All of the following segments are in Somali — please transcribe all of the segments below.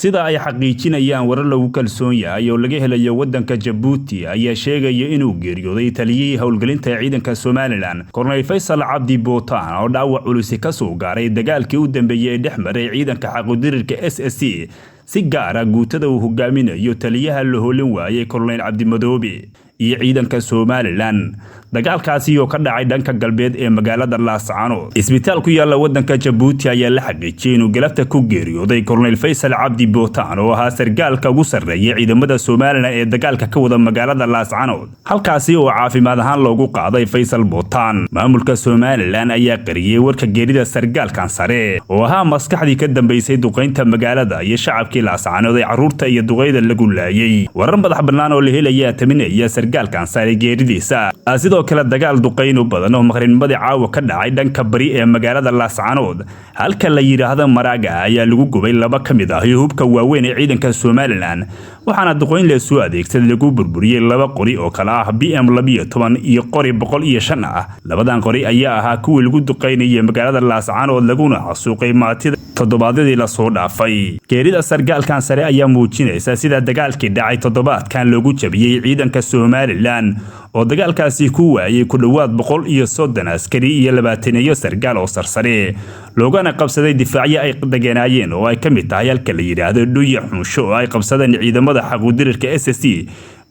Sida ay xaqiijinayaan warar lagu kalsoon yahay oo laga helayo waddanka Jabuuti ayaa sheegaya inuu geeriyooday taliyihii howlgelinta ciidanka Somalilan, Korneyl Faysal Cabdi Bootaan, oo dhaawac culusi ka soo gaaray dagaalkii u dambeeyey ee dhex maray ciidanka xaqudirirka SSC, si gaara guutada uu hogaaminayo taliyaha la hoolin waayey Korneyl Cabdimadoobe, iyo ciidanka Somalilan, dagaalkaasi oo ka dhacay dhanka galbeed ee magaalada Laascanood. Isbitaal ku yaala waddanka Jabuuti ayaa la xaqiijiyey inuu galabta ku geeriyooday Korneyl Faysal Cabdi Bootaan, oo ahaa sargaalka ugu sarreeyay ciidamada Somalilan ee dagaalka ka wada magaalada Laascanood, halkaasi oo caafimaad ahaan loogu qaaday Faysal Bootaan. Maamulka Somalilan ayaa qariyey warka geerida sargaalkan sare oo ahaa maskaxdii ka dambeysay duqaynta magaalada iyo shacabkii Laascanood ee carruurta iyo duqayda lagu laayay. Warar madax bannaan oo la helayaa taminaya sargaalkan sare geeridiisa. Sidoo kale, dagaal duqaynu badan oo maqrinimadii caawa ka dhacay dhanka bari ee magaalada Laascanood, halka la yidhaahdo Maraaga, ayaa lagu gubay laba ka mid ah hubka waaweyn ee ciidanka Somalilan, waxaana duqayn leesoo adeegsaday lagu burburiyey laba qori oo kale ah BM 12 iyo qori 105 ah. Labadan qori ayaa ahaa kuwii lagu duqaynayay magaalada Laascanood laguna xasuuqay maatida toddobaadyadii lasoo dhaafay. Geerida sargaalkan sare ayaa muujinaysa sida dagaalkii dhacay toddobaadkan loogu jabiyey ciidanka Somalilan, oo dagaalkaasi ku waayey ku dhowaad 130 askari iyo 20 sargaal oo sarsare, loogana qabsaday difaacyo ay degenaayeen oo ay ka mid tahay halka la yidhaahdo Dhuya Xunsho oo ay qabsadeen ciidamada xaquudirirka SSC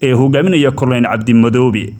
ee hogaaminaya Korneyl Cabdimadoobe.